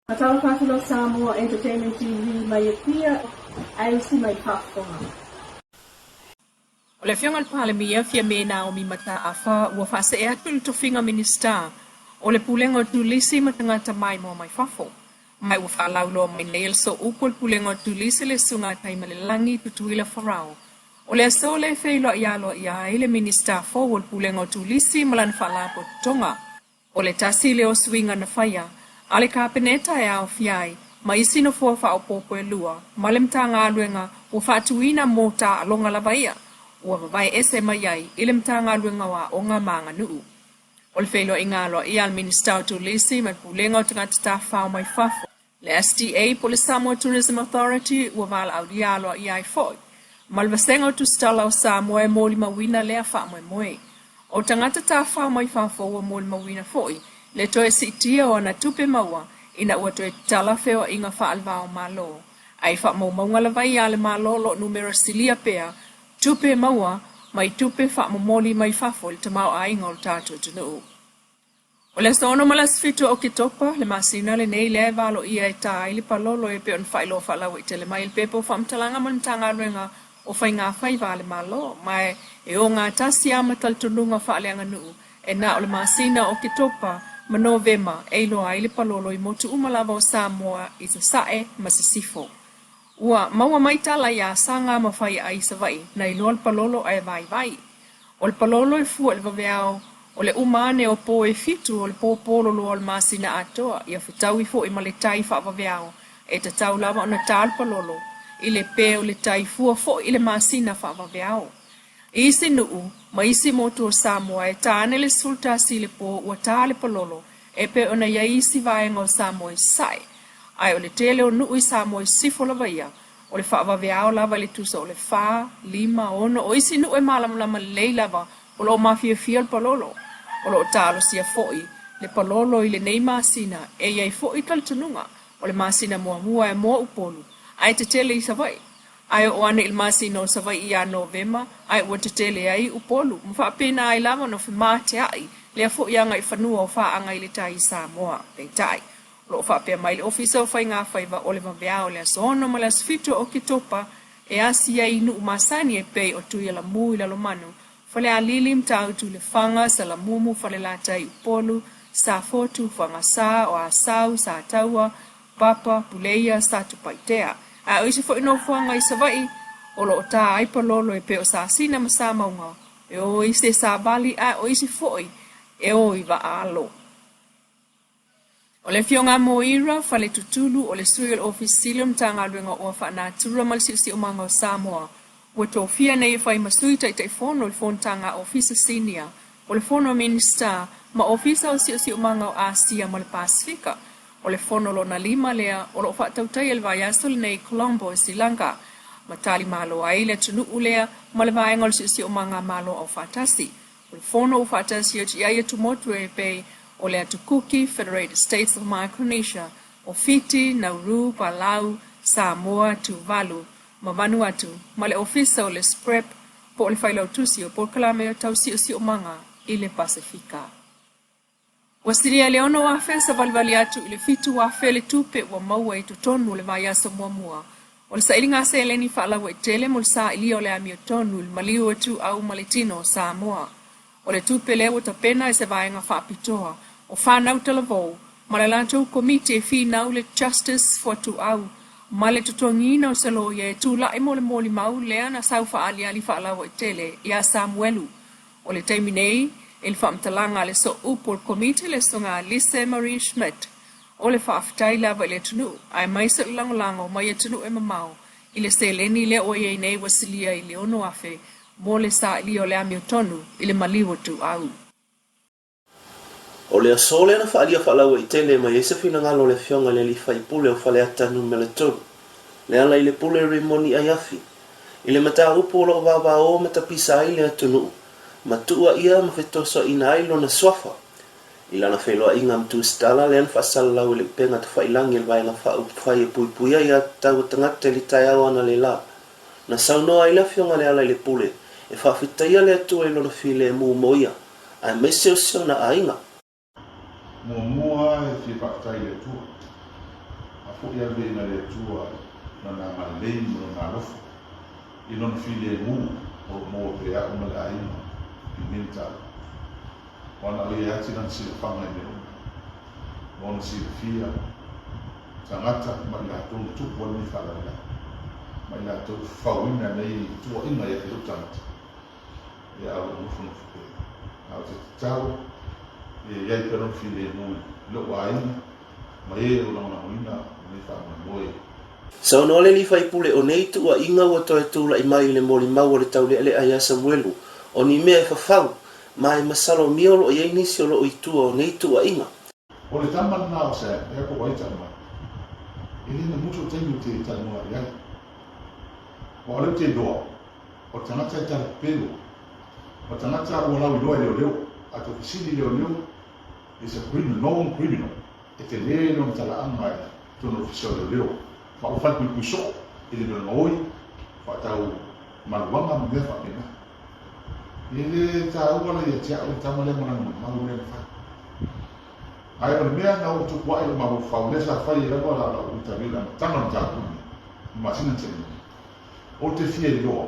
Faatalofa atu lau Samoa Entertainment TV mai Apia ae usi mai faafofoga. O le Afioga i le Palemia, Fiame Naomi Mataafa, ua faasee atu i le tofiga Minisita o le Pulega o Turisi ma Tagata Maimoa mai Fafo. Ma ua faalauiloa mai nei e le Sooupu o le Pulega o Turisi le Susuga a Taimalelagi Tutuila Farao. O le aso lea e feiloai aloaia ai le Minisita fou o le Pulega o Turisi ma lana Faalapotopotoga. O le tasi lea o suiga na faia a le Kapeneta e aofia ai ma isi nofoa faaopoopo e lua ma le Matagaluega ua faatuina mo taaloga lava ia ua vavae ese mai ai i le Matagaluega o Aoga ma Aganuu. O le feiloaiga aloaia a le Minisita o Turisi ma le Pulega o Tagata Tafafao mai Fafo, Le STA po o le Samoa Tourism Authority ua valaaulia aloaia ai foi ma le Vasega o Tusitala o Samoa e molimauina lea faamoemoe. O tagata tafafao mai fafo ua molimauina foi le toe siitia o ana tupe maua ina ua toe tatala feoaiga faale-va-o-Malo. Ae i faamaumauga lava ia a le Malo o lo o numera silia pea tupe maua mai tupe faamomoli mai fafo i le tamaoaiga o le tatou atunuu. O le aso 6 ma le aso 7 o Oketopa, le masina lenei lea e valoia e ta ai le palolo e pei ona faailoa faalauaitele mai e le Pepa o Faamatalaga mo le Matagaluega o Faiga Faiva a le Malo, ma e ogatasi lava ma talitonuga faaleaganuu e na o le masina o Oketopa ma Novema e iloa ai le palolo i motu uma lava o Samoa i Sasae ma Sisifo. Ua maua mai tala iā Saga ma Faiaai i Savaii na iloa le palolo ae vaivai. O le palolo e fua i le vaveao o le uma ane o po e fitu o le pōpō loloa o le masina atoa, ia fetaui foi ma le tai faavaveao e tatau lava ona ta le palolo i le pē o le tai fua foi i le masina faavaveao. I isi nuu ma isi motu o Samoa e ta ane le 11 i le pō ua ta le palolo e pei ona i ai isi vaega o Samoa i Sasae. Ae o le tele o nuu i Samoa i Sisifo lava ia, o le faavaveao lava i le tusa o le fa, lima, ono, o isi nuu e malamalama lelei lava o lo o mafiafia le palolo. O lo o talosia foi le palolo i lenei masina e i ai foi talitonuga o le masina muamua e moa Upolu ae tetele i Savaii. Ae oo ane i le masina o Savaii ia Novema ae ua tetele ai Upolu ma faapena ai lava ona femateai lea foi agaifanua o faaaga i le tai i Samoa. Peitai, O lo o faapea mai le Ofisa o Faiga Faiva o le vaveao i le aso 6 ma le aso 7 o Oketopa e asi ai i nuu masani e pei o Tuialamu i Lalomanu, Falealili, Matautu, Lefaga, Salamumu, Falelatai, Upolu, Safotu, Fagasa, o Asau, Sataua, Papa, Puleia, Satupaitea. Ae o isi foi nofoaga i Savaii o lo o tā ai palolo e pei o Sasina ma Samauga, e o isi e savali ae o isi foi e o i vaaalo. O le Afioga a Moira Faletutulu, o le Sui o le Ofisa Sili o le Matagaluega o Oa Faanatura ma le Siosiomaga o Samoa, ua tofia nei e fai ma Sui Taitaifono i le Fonotaga a Ofisa Sinia o le Fono a Minisita ma Ofisa o Siosiomaga o Asia ma le Pasefika. O le fono lona lima lea o lo o faatautaia i le vaiaso lenei i Colombo i Sri Lanka, ma talimalo ai le atunuu lea ma le Vaega o le Siosiomaga a Malo Aufaatasi. O le fono ua faatasi atu i ai atumotu e pei o le Atu Kuki, Federated States of Micronesia, o Fiti, Nauru, Palau, Samoa, Tuvalu, ma Vanuatu, ma le Ofisa o le SPREP po o le Failautusi o Polokalame Tau Siosiomaga i le Pasefika. Ua silia i le 6,000 savalivali atu i le 7,000 le tupe ua maua i totonu o le vaiaso muamua o le sailiga seleni faalauaitele mo le sailia o le amiotonu i le maliu o Ituau ma le Tino o Samoa. O le tupe lea ua tapena e se vaega faapitoa o fanau talavou ma le latou komiti e finau le Justice for Ituau ma le totogiina o se loia e tulai mo le molimau lea na sau faaaliali faalauaitele ia Samuelu O le taimi nei, i le faamatalaga a le Sooupu o le Komiti le Susuga Lise Marie Schmidt, o le faafetai lava i le atunuu, aemaise o le lagolago mai atunuu e mamao i le seleni lea ua i ai nei ua silia i le 6,000 mo le sailia o le amiotonu i le maliu o Tuau. O le aso lea na faaalia faalauaitele mai ai se finagalo o le Afioga i le Alii Faipule o Faleata Numera 3, Lealailepule Rimoni Aiafi, i le mataupu o lo o vavao ma tapisa ai le atunuu, ma tuuaia ma fetosoaina ai lona suafa. I lana feiloaiga ma Tusitala lea na faasalalau e le upega tafailangi a le Vaega Faaupufai e Puipuia Ia Tatau a Tagata i le taeao analeila, na saunoa ai le Afioga Lealailepule e faafetaia le Atua i lona filemu mo ia, aemaise o si ona aiga. Muamua e fia faafetai i le Atua. Faafoi lava le viiga i le Atua i Lona agalelei ma Lona alofa, i Lona filemu o lo o maua pea au ma le aiga i lenei mataupu. Aua na o Ia e ati Lana silafaga i mea uma, ma Ona silafia tagata ma i latou na tupu ai lenei faalavelave, ma i latou fafauina nei tuuaiga ia te lou tagata. Ia a o lo o nofonofo pea. A ou te tatalo, ia i ai pea lona filemu i lou aiga ma e o lagolagoina lenei faamoemoe. Saunoa le alii faipule o nei tuuaiga ua toe tulai mai i le molimau a le taulealea ia Samuelu, o ni mea e fafau, ma e masalomia o lo o i ai nisi o lo o i tua o nei tuuaiga. O le tama lena o Sam, ea po o ai tau mai. E le na mutu o taimi ou te talanoa i ai. Aua o lea ou te iloa, o le tagata e tala pepelo, o le tagata ua lauiloa e leoleo, a tou fesili i leoleo, is a criminal, known criminal, e tele lona talaaga i totonu o le ofisa o leoleo, ma ua falepuipui soo i le mea gaoi, faatau maluaga ma mea faapena. E le taua la ia te au le tama lea ma lana molimau lea na fai. Ae o le mea na ou tupu ae i lou mafaufau, lea sa fai ai lava lau interview i le amataga o le mataupu lenei, i le masina na tea nei, Ou te fia iloa,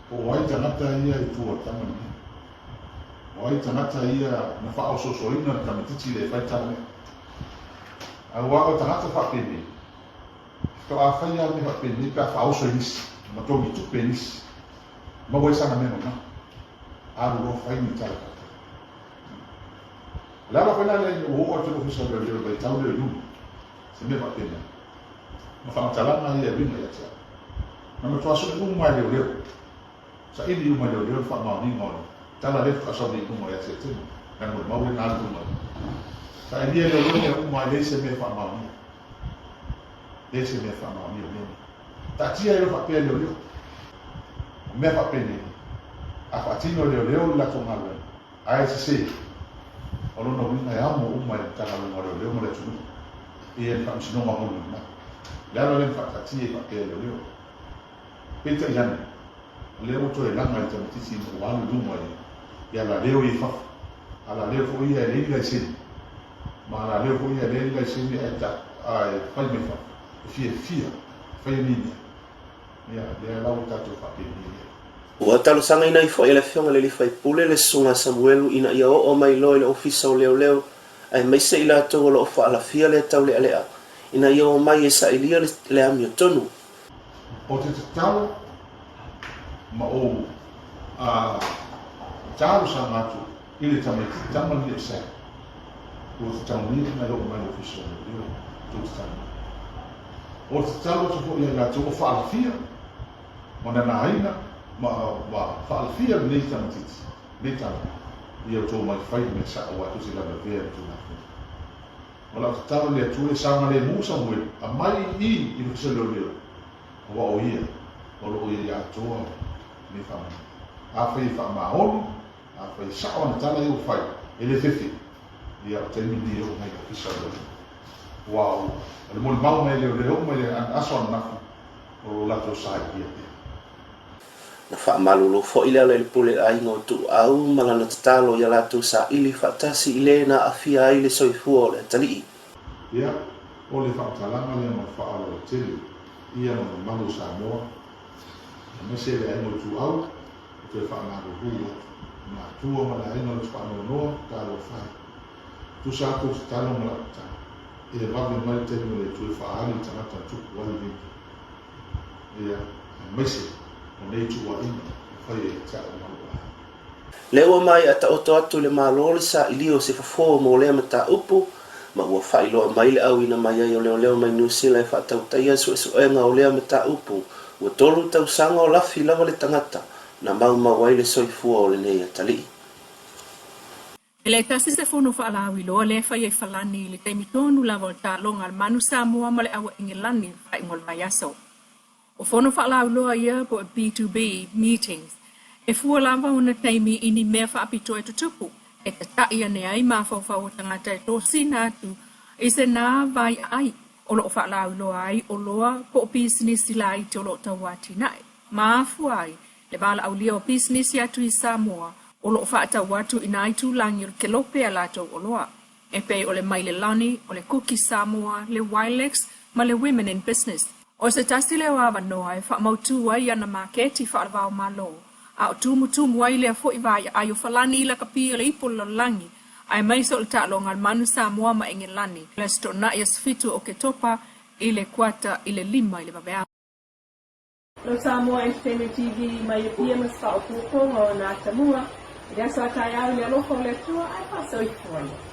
po o ai tagata ia i tua o le tama lenei. O ai tagata ia na faaosoosoina le tamaitiiti lea e fai tala lea. Aua o tagata faapenei, faatoa fai lava mea faapenei pe a faaoso e nisi, ma togi tupe e nisi, maua ai sana mea mama. Alu loa fai ni tala faapea. O le ala foi la lea ina ua oo atu i le Ofisa o Leoleo i le vaitau lea i luma, se mea faapena. Ma faamatalaga ia e uiga ia te au. Na matua sue uma e leoleo, saili uma e leoleo le faamaoniga o le tala lea faatoa sau nei i luga ia Setema, leaga o le mau lea na alu i luga. Sailia e leoleo mea uma e leai se mea e faamaonia. Leai se mea e faamaonia o mea nei. Taatia ai loa faapea e leoleo. O mea faapenei, a faatino e leoleo le latou galuega, Ae sese, o lona uiga e amo uma e le Matagaluega o Leoleo ma le atunuu ia le Faamasinoga Mulimuli mai. O le ala lea na faataatia ai faapea e leoleo. Peitai ane, o lea ua toe laga i le tamaitiiti ina ua alu i luma i alaleo ia i fafo. Alaleo foi ia e leai ni laisene, ma alaleo foi ia e leai ni laisene ae fai mai fafo, e fiafia e faia nei mea. Ia, lea la ua tatou faapenei ai. Ua talosagaina ai foi e le Afioga i le Alii Faipule le Susuga a Samuelu ina ia oo mai loa i le Ofisa o Leoleo aemaise i latou o lo o faalafia lea taulealea ina ia omai e sailia le amiotonu. Ou te tatalo ma ou talosaga atu i le tamaitiiti tama lenei o Sam, ua tataunia ona e oo mai i le Ofisa o Leoleo tou te talanoa. Ou te tatalo atu foi ia i latou o faalafia ma nanaina ma faalafia lenei tamaitiiti, lenei tama, ia outou omai fai le mea sao aua tou te lavevea i le Tulafono. O lau tatalo i le Atua ia saogalemu Samuelu, aumai i i i le Ofisa o Leoleo, aua o ia o lo o i ai atoa lenei faamanuiaga. Afai e faamaoni, Afai e sao ana tala ia ua fai, e le fefe, ia o taimi lenei e oo mai i le Ofisa o Leoleo. Aua o le molimau mai a leoleo uma i le aso ananafi, o lo o latou sailia pea. Na faamalulu foi le Alelepule aiga o Tuuau ma lana tatalo ia latou saili faatasi i le na aafia ai le soifua o le atalii. Ia, o le faamatalaga lea ma le faaaloalo tele ia ma le mamalu o Samoa, aemaise le aiga o Ituau, e toe faamalulu atu i matua ma le aiga o le faanoanoa, talofa e. Tusa atu ou tatalo ma lau tatalo, ia vave mai le taimi o le Atua e faaali i tagata na tupu ai lenei mea. Ia, aemaise o nei tuuaiga na faia ia te au ma lou aiga. Lea ua maea taoto atu i le Malo le saili o se fofo mo lea mataupu, ma ua faailoa mai le auina mai ai o leoleo mai Niu Sila e faatautaia suesuega o lea mataupu, ua 3 tausaga o lafi lava le tagata na maumau ai le soifua o lenei atalii. E le tasi se fono faalauiloa lea e fai ai Falani i le taimi tonu lava o le taaloga a le Manu Samoa ma le Aua Engelani i le faaiuga o le vaiaso. O fono faalauiloa ia po o B2B meetings, e fua lava ona taimi i ni mea faapitoa e tutupu, e tataʻi ane ai mafaufau o tagata e tosina atu i se nā vaiaai o lo o faalauiloa ai oloa po o pisinisi laiti o lo o tauatinae, ma afua ai le valaaulia o pisinisi atu i Samoa o lo o faatau atu i nā itulagi o le kelope a latou oloa. e pei o le Mailelani, o le Kuki Samoa, le Wilex ma le Women in Business. O se tasi lea o avanoa e faamautū ai ana maketi faava-o-Malo, a o tumutumu ai lea foi vaiaai o falani i lakapi o le Ipu o le Lalolagi, aemaise o le taaloga a le Manu Samoa ma Engelani i le Aso Toonai aso 7 o Oketopa i le kuata i le 5 i le vaveao. Lo Samoa Entertainment TV mai Apia ma se faaopoopoga o na atamua i le aso a taeao i le alofa o le Atua ae faasoifua ia.